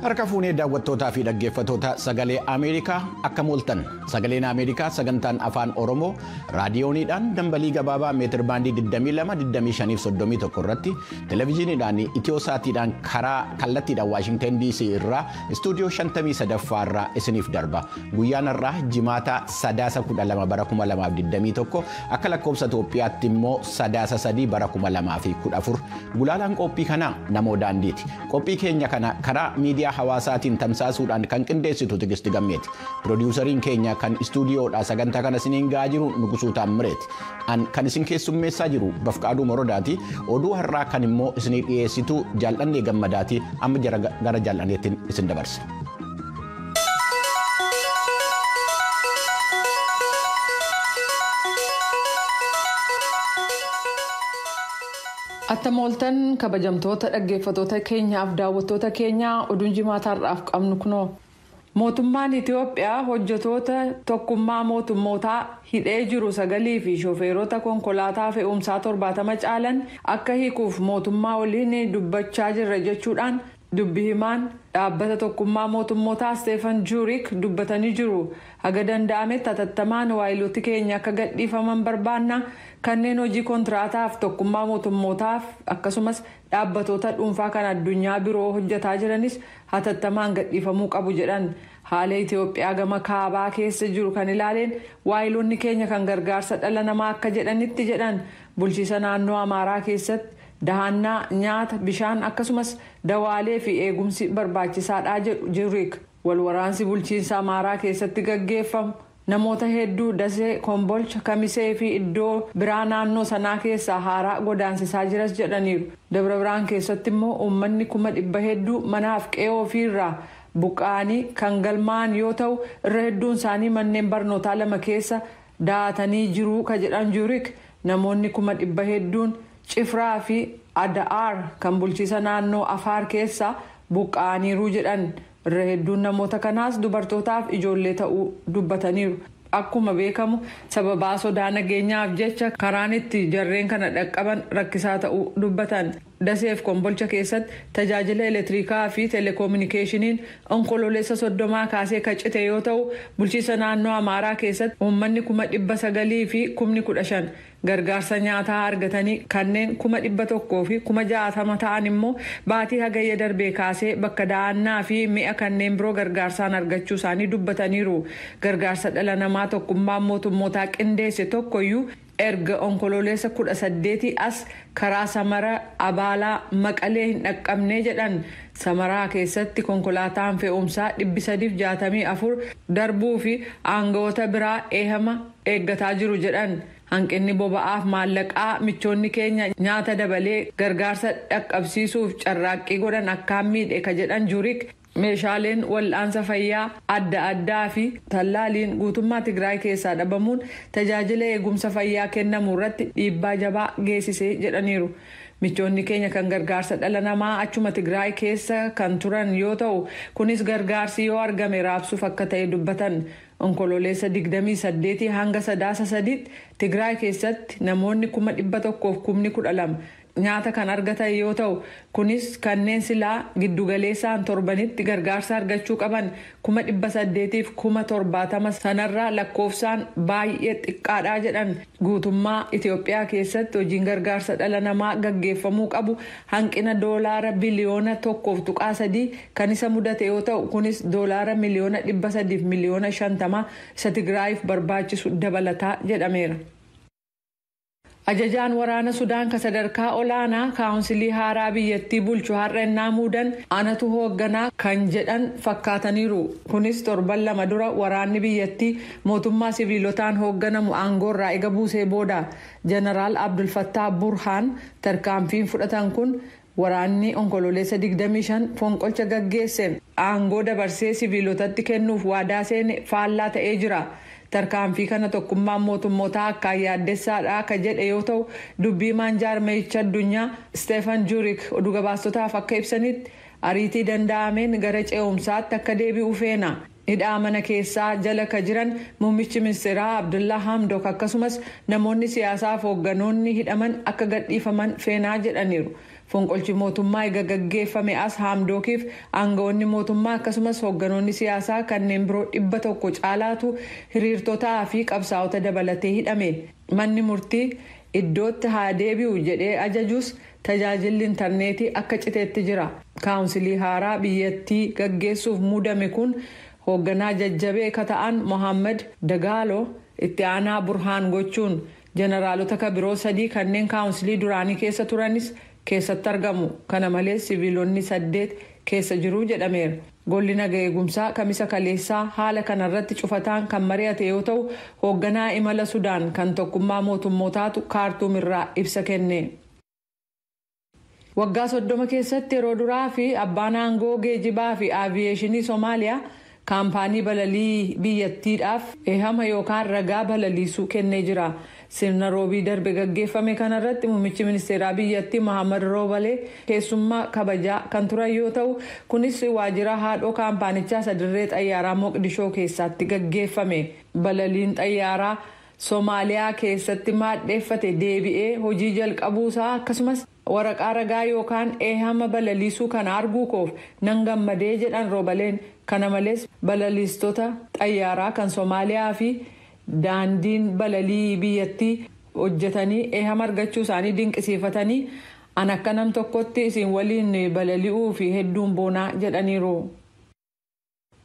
Harka fuunee daawwattootaa fi dhaggeeffattoota sagalee Ameerikaa akka mooltan sagaleen Ameerikaa sagantaan afaan Oromoo raadiyooniidhaan dambalii gabaabaa meetir baandii 22 25 31 irratti televezyiiniidhaan itiyoo saatiidhaan karaa kallattiidhaan Waashingtan DC irraa istuudiyoo 53 irraa isiniif darba. Guyyaan har'aa jimaata sadaasa 12 bara 2021 akka lakkoofsa Itoophiyaatti immoo sadaasa 3 bara 2014 gulaalaan qophii kanaa namoo daandiiti. Qophii keenya kana karaa miidiyaa hawaasaatiin tamsaasuudhaan kan qindeessitu Tigisti Gammeeti. Piroodyuusariin keenya kan istuudiyoodha sagantaa kana isiniin gahaa jiru Nugusuu Taammireeti. Kan isin keessummeessaa jiru Bafqaaduu Morodaati. Oduu har'aa kan immoo isinii dhiyeessitu Jaallannee Gammadaati. Amma gara Jaallanneettiin isin dabarsa. Attam ooltan kabajamtoota dhaggeeffattoota keenyaaf daawwattoota keenyaa oduun jimaataa har'aaf qabnu kunoo. Mootummaan Itiyoophiyaa hojjetoota tokkummaa mootummootaa hidhee jiru 9 fi shofeerota konkolaataa fe'umsaa 70 caalan akka hiikuuf mootummaa waliin dubbachaa jirra jechuudhaan dubbi himaan dhaabbata tokkummaa mootummootaa Steefan Juurik dubbatanii jiru. Haga danda'ametti hatattamaan waayilooti keenya akka gadhiifaman barbaanna kanneen hojii kontiraataaf tokkummaa mootummootaaf akkasumas dhaabbatoota dhuunfaa kan addunyaa biroo hojjetaa jiranis hatattamaan gadhiifamuu qabu jedhan. Haala Itiyoophiyaa gama kaabaa keessa jiru kan ilaaleen waayiloonni keenya kan gargaarsa dhala namaa akka jedhanitti jedhan bulchiisa naannoo Amaaraa keessatti dahannaa nyaata bishaan akkasumas dawaalee fi eegumsi barbaachisaadha jedhu Juurik. Walwaraansi bulchiinsa Amaaraa keessatti gaggeeffamu namoota hedduu Dasee, Kombolcha, Kamisee fi iddoo biraa naannoo sanaa keessaa haaraa godaansisaa jiras jedhaniiru. Dabra Biraan keessatti immoo uummanni 100,000 hedduu manaaf qe'ee ofiirraa buqqa'anii kan galmaa'an yoo ta'u irra hedduun isaanii manneen barnootaa 2 keessa daatanii jiruu ka jedhan Juurik. Namoonni 100,000 hedduun Cifraa fi Ada'aar kan bulchiisa naannoo Afaar keessaa buqqa'aniiru jedhan. Irra hedduun namoota kanaas dubartootaaf ijoollee ta'uu dubbataniiru. Akkuma beekamu sababaa sodaa nageenyaaf jecha karaan itti jarreen kana dhaqqaban rakkisaa ta'uu dubbatan. Daseef Kombolcha keessatti tajaajila elektirikaa fi teleekoominikeeshiniin onkololeessa 30 kaasee kacite yoo ta'u bulchiisa naannoo Amaaraa keessatti uummanni 900,000 fi 15,000 gargaarsa nyaataa argatanii kanneen 160,000 ta'an immoo baatii hagayya darbee kaasee bakka da'annaa fi mi'a kanneen biroo gargaarsaan argachuu isaanii dubbataniiru. Gargaarsa dhala namaa tokkummaa mootummootaa qindeesse tokkoyyuu erga onkololeessa 18 as karaa Samara Abaalaa Maqalee hin dhaqqabne jedhan. Samaraa keessatti konkolaataan fe'umsaa 364 darbuu fi aangawoota biraa eehama eeggataa jiru jedhan. Hanqinni boba'aaf maallaqaa michoonni keenya nyaata dabalee gargaarsa dhaqqabsiisuuf carraaqqii godhan akkaan miidhe ka jedhan Juurik. Meeshaaleen wal'aansa fayyaa adda addaa fi tallaaliin guutummaa Tigraay keessaa dhabamuun tajaajila eegumsa fayyaa kennamu irratti dhiibbaa jabaa geessisee jedhaniiru. Michoonni keenya kan gargaarsa dhala namaa achuma Tigraay keessa kan turan yoo ta'u kunis gargaarsi yoo argame raabsuuf akka ta'e dubbatan. Onkololeessa 28 hanga 3 Tigraay keessatti namoonni 112,000 nyaata kan argatan yoo ta'u kunis kanneen silaa giddugaleessaan torbanitti gargaarsa argachuu qaban 870,000 sanarraa lakkoofsaan baay'ee xiqqaadha jedhan. Guutummaa Itiyoophiyaa keessatti hojiin gargaarsa dhala namaa gaggeeffamuu qabu hanqina doolaara biliyoona 1.3 kan isa mudate yoo ta'u kunis doolaara miliyoona 300 miliyoona 50 isa Tigraayiif barbaachisu dabalataa jedhameera. Ajajaan waraana Sudaan ka sadarkaa olaanaa kaawunsilii haaraa biyyattii bulchu har'a innaa muudan anatu hoogganaa kan jedhan fakkaataniiru. Kunis torban 2 dura waraanni biyyattii mootummaa siviilotaan hoogganamu aangoorraa eega buusee booda. Jeneraal Abdul Fattah Burhaan tarkaanfiin fudhatan kun waraanni onkololeessa 25 fonqolcha gaggeesse aangoo dabarsee siviilotatti kennuuf waadaa seene faallaa ta'ee jira. Tarkaanfii kana tokkummaan mootummootaa akkaan yaaddessaadha akka jedhe yoo ta'u dubbii maanjaar meeyicha addunyaa Steefan Juurik oduu gabaastotaaf akka ibsanitti ariitii danda'ameen gara ce'umsaatti akka deebi'u feena. Hidhaa mana keessaa jala ka jiran muummichi ministeeraa Abdullaa Hamdok akkasumas namoonni siyaasaaf hoogganoonni hidhaman akka gadhiifaman feenaa jedhaniiru. Fonqolchi mootummaa eega gaggeeffame as Hamdokiif aangawoonni mootummaa akkasumas hoogganoonni siyaasaa kanneen biroo 100 caalaatu hiriirtotaa fi qabsaa'ota dabalatee hidhame. Manni murtii iddootti haa deebi'u jedhee ajajuus tajaajilli intarneetii akka citeetti jira. Kaawunsilii haaraa biyyattii gaggeessuuf muudame kun hoogganaa jajjabee ka ta'an Mohaammed Dagaalo itti aanaa Burhaan gochuun jeneraalota ka biroo 3 kanneen kaawunsilii duraanii keessa turanis keessatti argamu. Kana malees siviilonni 8 keessa jiru jedhameera. Golli naga eegumsaa kamisa kaleessaa haala kanarratti cufataan kan mari'ate yoo ta'u hoogganaa imala Sudaan kan tokkummaa mootummootaatu Kaartuum irraa ibsa kenne. Waggaa 30 keessatti yeroo duraa fi abbaan aangoo geejibaa fi aaviyeeshinii Soomaaliyaa kaampaanii balalii biyyattiidhaaf eehama yookaan ragaa balaliisuu kennee jira. Sirna roobii darbe gaggeeffame kanarratti muummichi ministeeraa biyyattii Mohaammed Roobalee keessummaa kabajaa kan turan yoo ta'u kunis waajjira haadhoo kaampaanichaa sadirree xayyaaraa Moqdishoo keessatti gaggeeffame. Balaliin xayyaaraa Soomaaliyaa keessatti maadheeffate deebi'ee hojii jalqabuusaa akkasumas waraqaa ragaa yookaan eehama balaliisuu kana arguu koof nan gammadee jedhan Roobaleen. Kana malees balaliistota xayyaaraa kan Soomaaliyaa fi daandiin balalii biyyattii hojjetanii eehama argachuu isaanii dinqisiifatanii an akka nam tokkotti isin waliin balali'uu fi hedduun boonaa jedhaniiru.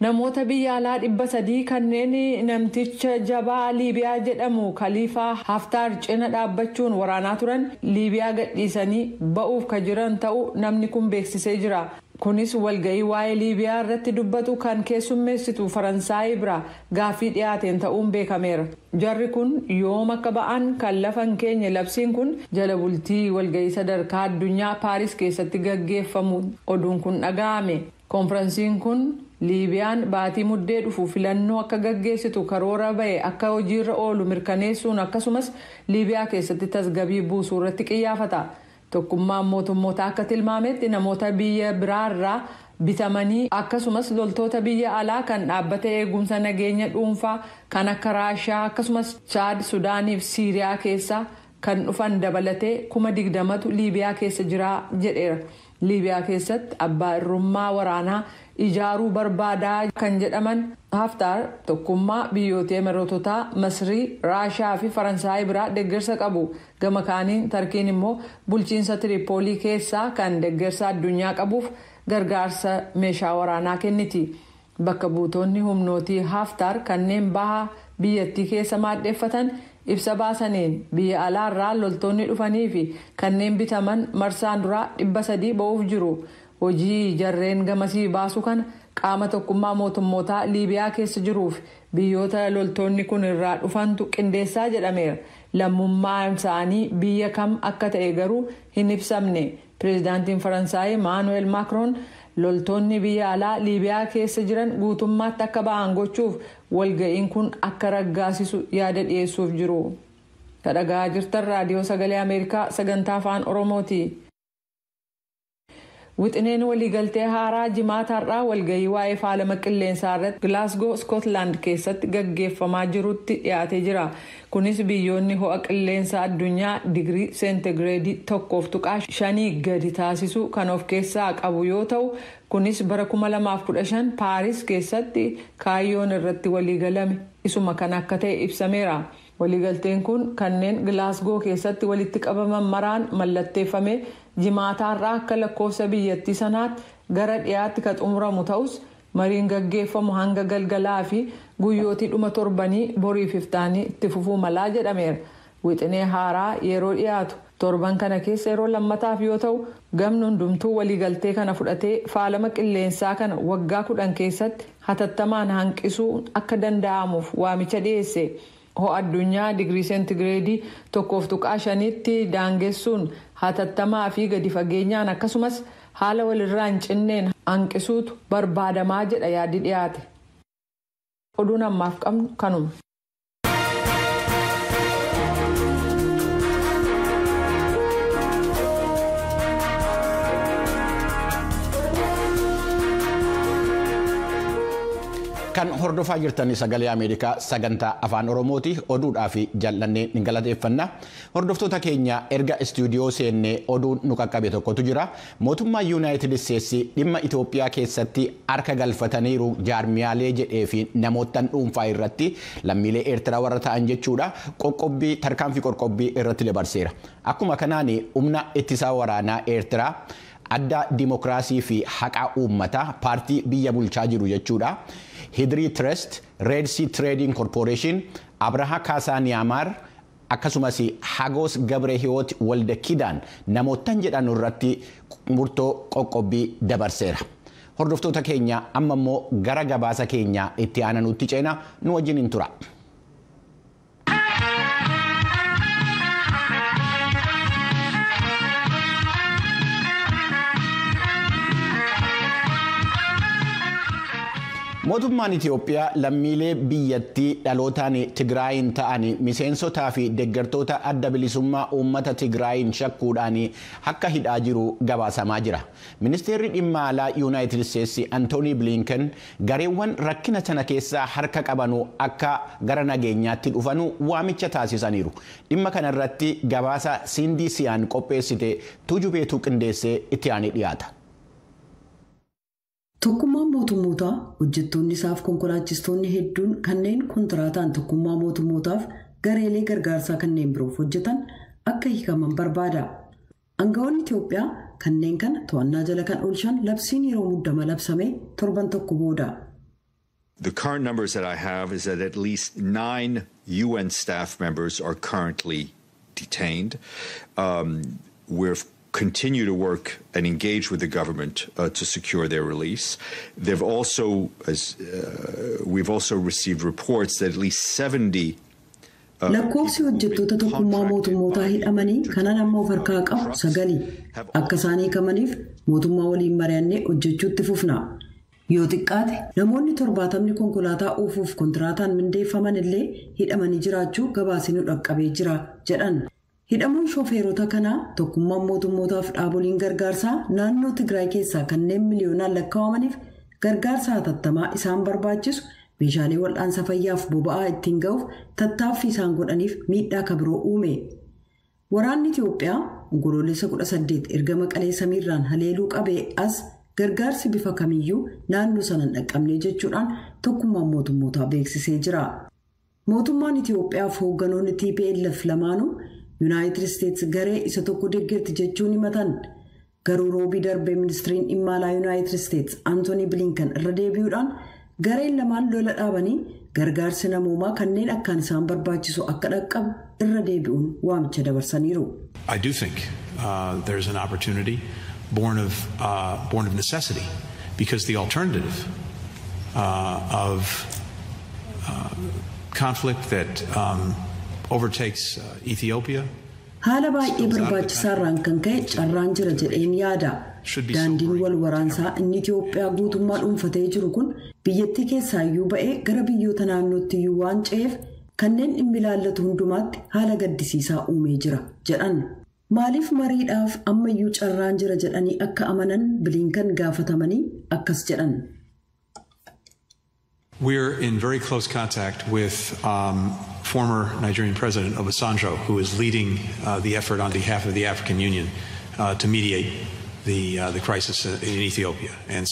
Namoota biyya alaa 300 kanneen namticha jabaa Liibiyaa jedhamu Khaliifaa Haftaar cina dhaabbachuun waraanaa turan Liibiyaa gadhiisanii ba'uuf ka jiran ta'uu namni kun beeksisee jira. Kunis walga'ii waa'ee Liibiyaa irratti dubbatu kan keessummeessitu Faransaay bira gaaffii dhiyaateen ta'uun beekameera. Jarri kun yoom akka ba'an kan lafa hin keenye labsiin kun jala bultii walga'ii sadarkaa addunyaa Paaris keessatti gaggeeffamu oduun kun dhaga'ame. Konferansiin kun Liibiyaan baatii muddee dhufu filannoo akka gaggeessitu karoora ba'e akka hojiirra oolu mirkaneessuun akkasumas Liibiyaa keessatti tasgabbii buusuu irratti qiyyaafata. Tokkummaan mootummoota akka tilmaametti namoota biyya biraarraa bitamanii akkasumas loltoota biyya alaa kan dhaabbata eegumsa nageenya dhuunfaa kan akka Raashaa akkasumas Chaad, Sudaanii fi Siiriyaa keessaa kan dhufan dabalatee 20,000 Liibiyaa keessa jira jedheera. Liibiyaa keessatti abbaa irrummaa waraanaa ijaaruu barbaadaa kan jedhaman Haftaar tokkummaa biyyoota Emiroototaa, Masrii, Raashaa fi Faransaay biraa deeggarsa qabu. Gama kaaniin Tarkiin immoo bulchiinsa Tiripoolii keessaa kan deeggarsa addunyaa qabuuf gargaarsa meeshaa waraanaa kenniti. Bakka buutonni humnootii Haftaar kanneen baha biyyattii keessa maadheeffatan ibsa baasaniin biyya alaarraa loltoonni dhufanii fi kanneen bitaman marsaan duraa 300 ba'uuf jiru. Hojii jarreen gamasii baasu kana qaama tokkummaa mootummootaa Liibiyaa keessa jiruuf biyyoota loltoonni kun irraa dhufantu qindeessaa jedhameera. Lammummaan isaanii biyya kam akka ta'e garuu hin ibsamne. Pireezidaantiin Faransaay Maanuweel Maakroon loltoonni biyya alaa Liibiyaa keessa jiran guutummaatti akka ba'an gochuuf walga'iin kun akka raggaasisu yaada dhiyeessuuf jiru. Dhaggeeffachaa jirtan raadiyoo sagalee Ameerikaa sagantaa afaan Oromooti. Wixineen waliigaltee haaraa jimaata har'aa walga'ii waa'ee faalama qilleensaa irratti Glasgow, Scotland keessatti gaggeeffamaa jirutti dhiyaatee jira. Kunis biyyoonni ho'a qilleensaa addunyaa digirii seentigireedii 1.5 gadi taasisuu kan of keessaa qabu yoo ta'u kunis bara 2015 Paaris keessatti kaayyoon irratti waliigalame isuma kan akka ta'e ibsameera. Waliigalteen kun kanneen Glasgow keessatti walitti qabaman maraan mallatteeffame jimaataarraa akka lakkoofsa biyyattii sanaatti gara dhiyaatti kan xumuramu ta'us mariin gaggeeffamu hanga galgalaa fi guyyootii dhuma torbanii boriif iftaanii itti fufuu malaa jedhameera. Wixinee haaraa yeroo dhiyaatu torban kana keessa yeroo lammataaf yoo ta'u gamni hundumtuu waliigaltee kana fudhatee faalama qilleensaa kana waggaa 10 keessatti hatattamaan hanqisuu akka danda'amuuf waamicha dhiyeesse. Ho'a addunyaa digirii seentigireedii 1.5tti daangessuun hatattamaa fi gadi fageenyaan akkasumas haala walirraa hin cinneen hanqisuutu barbaadamaa jedha yaaddi dhiyaate. Oduun ammaaf qabnu kanuma. Kan hordofaa jirtan sagalee Ameerikaa sagantaa afaan Oromooti. Oduudhaa fi jaallannee ni galateeffanna. Hordoftoota keenya erga istuudiyoo seennee oduun nu qaqqabe tokkotu jira. Mootummaa Yuunaayitid Isteetsi dhimma Itoophiyaa keessatti harka galfataniiru jaarmiyaalee jedhee fi namoottan dhuunfaa irratti lammiilee Eertiraa warra ta'an jechuudha. Qoqqobbii tarkaanfii qoqqobbii irratti dabarseera. Akkuma kanaan humna ittisaa waraanaa Eertiraa adda dimokiraasii fi haqaa uummataa paartii biyya bulchaa jiru jechuudha. Hidrii Trust, Red Sea Trading Corporation, Abraha Kaasaa Niyaamaar akkasumas Hagos Gabre Hiwoot Walde Kidaan namoottan jedhan irratti murtoo qoqqobbii dabarseera. Hordoftoota keenya amma immoo gara gabaasa keenya itti aananutti ceena nu wajjin hin tura. Mootummaan Itoophiyaa lammiilee biyyattii dhalootaan Tigraayin ta'an miseensotaa fi deeggartoota adda bilisummaa uummata Tigraayin shakkuudhaan akka hidhaa jiru gabaasamaa jira. Ministeerri dhimma alaa Yuunaayitid Isteetsi Antoonii Bilinken gareewwan rakkina sana keessaa harka qabanu akka gara nageenyaatti dhufanu waamicha taasisaniiru. Dhimma kanarratti gabaasa Sindii Siyaan qopheessite Tujubeetuu qindeessee itti aanee dhiyaata. Tokkummaan mootummootaa hojjettoonni isaaf konkolaachistoonni hedduun kanneen kontiraataan tokkummaa mootummootaaf gareelee gargaarsaa kanneen biroof hojjetan akka hiikaman barbaada. Aangawoonni Itoophiyaa kanneen kana to'annaa jala kan oolchan labsiin yeroo muddama labsame torban tokko booda. The current numbers that I have is that at least 9 UN staff members are currently detained. We're continue to work and engage with the government to secure their release. They've also, as we've also received reports that at least 70 Lakkoofsi hojjettoota tokkummaa mootummootaa hidhamanii kanan amma of harkaa qabu 9 akka isaan hiikamaniif mootummaa waliin mari'annee hojjechuutti fufna. Yoo xiqqaate namoonni 70 konkolaataa oofuuf kontiraataan mindeeffaman illee hidhamanii jiraachuu gabaasni dhaqqabee jira jedhan. Hidhamuun shofeerota kanaa tokkummaan mootummootaaf dhaaboliin gargaarsaa naannoo Tigraay keessaa kanneen miliyoonaan lakkaa'amaniif gargaarsa hatattamaa isaan barbaachisu meeshaalee wal'aansa fayyaaf boba'aa ittiin ga'uuf tattaaffii isaan godhaniif miidhaa kabiroo uume. Waraanni Itoophiyaa onkoloolessa 18 erga Maqalee samiirraan haleeluu qabee as gargaarsi bifa kamiyyuu naannoo sanaan dhaqqabne jechuudhaan tokkummaan mootummootaa beeksisee jira. Mootummaan Itoophiyaaf hoogganoonni TPLF lamaanuu Yuunaayitid Isteetsi garee isa tokko deeggarti jechuun himatan. Garuu roobii darbee ministiriin dhimma alaa Yuunaayitid Isteetsi Antoonii Bilinkan irra deebi'uudhaan gareen lamaan lola dhaabanii gargaarsi namoomaa kanneen akkaan isaan barbaachisu akka dhaqqabu irra deebi'uun waamicha dabarsaniiru. I do think there's an opportunity born of necessity because the alternative of conflict that overtakes Ethiopia. Haala baay'ee barbaachisaarraan kan ka'e carraan jira jedheen yaada. Daandiin wal waraansaa inni Itoophiyaa guutummaa dhuunfatee jiru kun biyyattii keessaayyuu ba'ee gara biyyoota naannootti iyyuu waan ce'eef kanneen dhimmi ilaallatu hundumaatti haala gaddisiisaa uumee jira jedhan. Maaliif mariidhaaf ammayyuu carraan jira jedhanii akka amanan Bilinkan gaafatamanii akkas jedhan. We're in very close contact with former Nigerian President Obasanjo, who is leading the effort on behalf of the African Union to mediate the crisis in Ethiopia. And